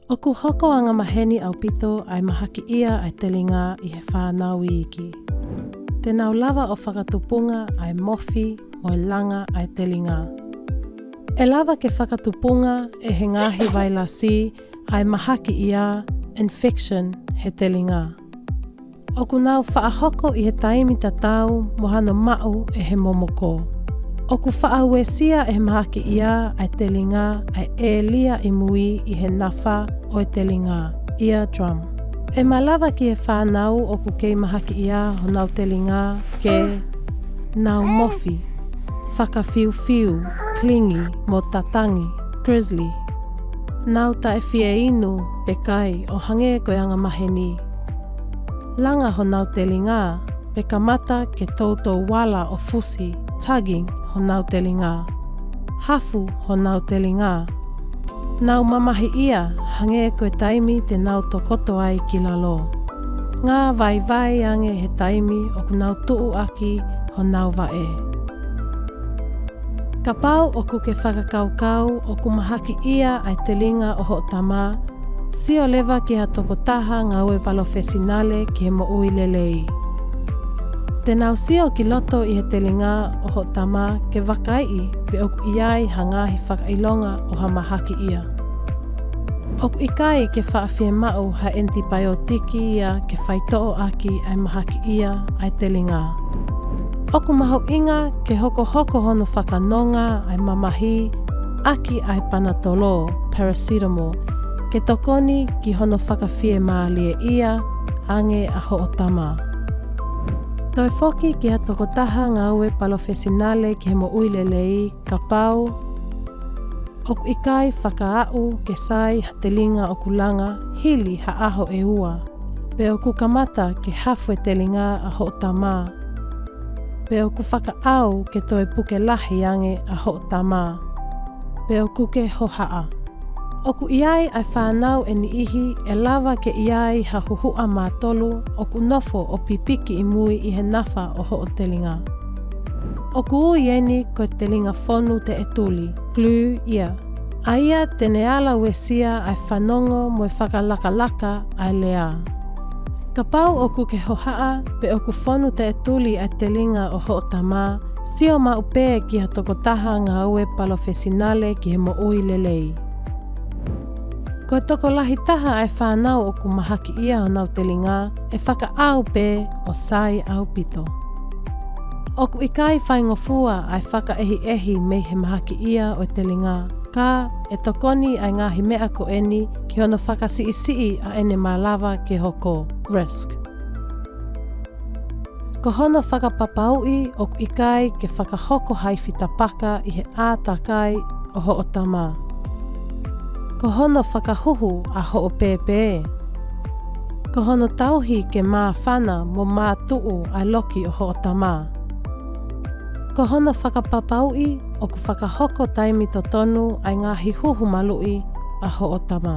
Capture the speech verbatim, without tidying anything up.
ʻOku hoko angamaheni ʻaupito ʻa e mahakiʻia ʻa e telingá ʻi he fānau iiki. Te nau lava ʻo fakatupunga ʻa e mofi mo e langa ʻa e telingá. ʻE lava ke fakatupunga ʻe he ngaahi vailasí ʻa e mahakiʻia, infection, he telingá. ʻOku nau faʻa hoko ʻi he taimi tatau mo hano maʻu ʻe he momokó. ʻOku faʻa uesia ʻe he mahakiʻia ʻa e telingá ʻa e ʻēlia ʻi mui ʻi he nafa ʻo e telingá, eardrum. ʻE malava ki he fānau ʻoku kei mahakiʻia honau telingá ke nau mofi, fakafiufiu, clingy, mo tatangi, grizzly. Nau taʻe fie inu pe kai ʻo hangē ko e angamahení. Langa honau telingá, pe kamata ke toutou ala ʻo fusi, tugging, honau telingá. Hafu honau telingá. Nau mamahiʻia, hangē ko e taimi te nau tokoto ai ki laló. Ngā vaivai ange he taimi ʻoku nau tuʻu ʻaki honau vaʻé. Kapau ʻoku ke fakakaukau ʻoku mahakiʻia ʻa e telinga ʻo hoʻo tamá, sio leva ki ha tokotaha ngāue palofesinale ki he moʻui leleí. Te nau sio ki loto ʻi he telinga ʻo hoʻo tamá ke vakaiʻi pe ʻoku ʻi ai ha ngaahi fakaʻilonga ʻo ha mahakiʻia. ʻOku ʻikai ke faʻa fiemaʻu ha ʻenitipaiotiki ia ke faitoʻo ʻaki ʻa e mahakiʻia ʻa e telingá. ʻOku mahuʻinga ke hokohoko hono fakanonga ʻa e mamahí ʻaki ʻa e panatoló, paracetamol, ke tokoni ki hono fakafiemālieʻia ange ʻa hoʻo tamá. Toe foki ki ha tokotaha ngāue palofesinale ki he moʻui leleí kapau ʻoku ʻikai fakaaʻu ke sai ha telinga ʻoku langa hili ha ʻaho ʻe ua, pe ʻoku kamata ke hafu e telinga ʻa hoʻo tamá, pe ʻoku fakaʻau ke toe puke lahi ange ʻa hoʻo tamá, pe ʻoku ke hohaʻa. ʻOku ʻi ai ʻa e fānau ʻe niʻihi ʻe lava ke ʻi ai ha huhuʻa mā tolu ʻoku nofo ʻo pipiki ʻi mui ʻi he nafa ʻo hoʻo telingá. ʻOku ui eni ko e telinga fonu teʻetuli, glue ear, ʻa ia te ne ala uesia ʻa e fanongo mo e fakalakalaka ʻa e leá. Kapau ʻoku ke hohaʻa pe ʻoku fonu teʻetuli ʻa e telinga ʻo hoʻo tamá, sio maʻu pē ki ha tokotaha ngāue palofesinale ki he moʻui leleí. Ko e tokolahi taha ʻa e fānau ʻoku mahakiʻia honau telingá ʻe fakaʻau pē ʻo sai ʻaupito. ʻOku ʻikai faingofua ʻa e fakaʻehiʻehi mei he mahakiʻia ʻo e telingá, ka ʻe tokoni ʻa e ngaahi meʻa ko ʻeni ki hono fakasiʻisiʻi ʻa ʻene malava ke hokó, risk. Ko hono fakapapauʻi ʻoku ʻikai ke fakahoko ha ifi tapaka ʻi he ʻātakai ʻo hoʻo tamá. Ko hono fakahuhu ʻa hoʻo pēpeé. Ko hono tauhi ke māfana mo mātuʻu ʻa e loki ʻo hoʻo tamá. Ko hono fakapapauʻi ʻoku fakahoko taimi totonu ʻa e ngaahi huhu maluʻi ʻa hoʻo tamá.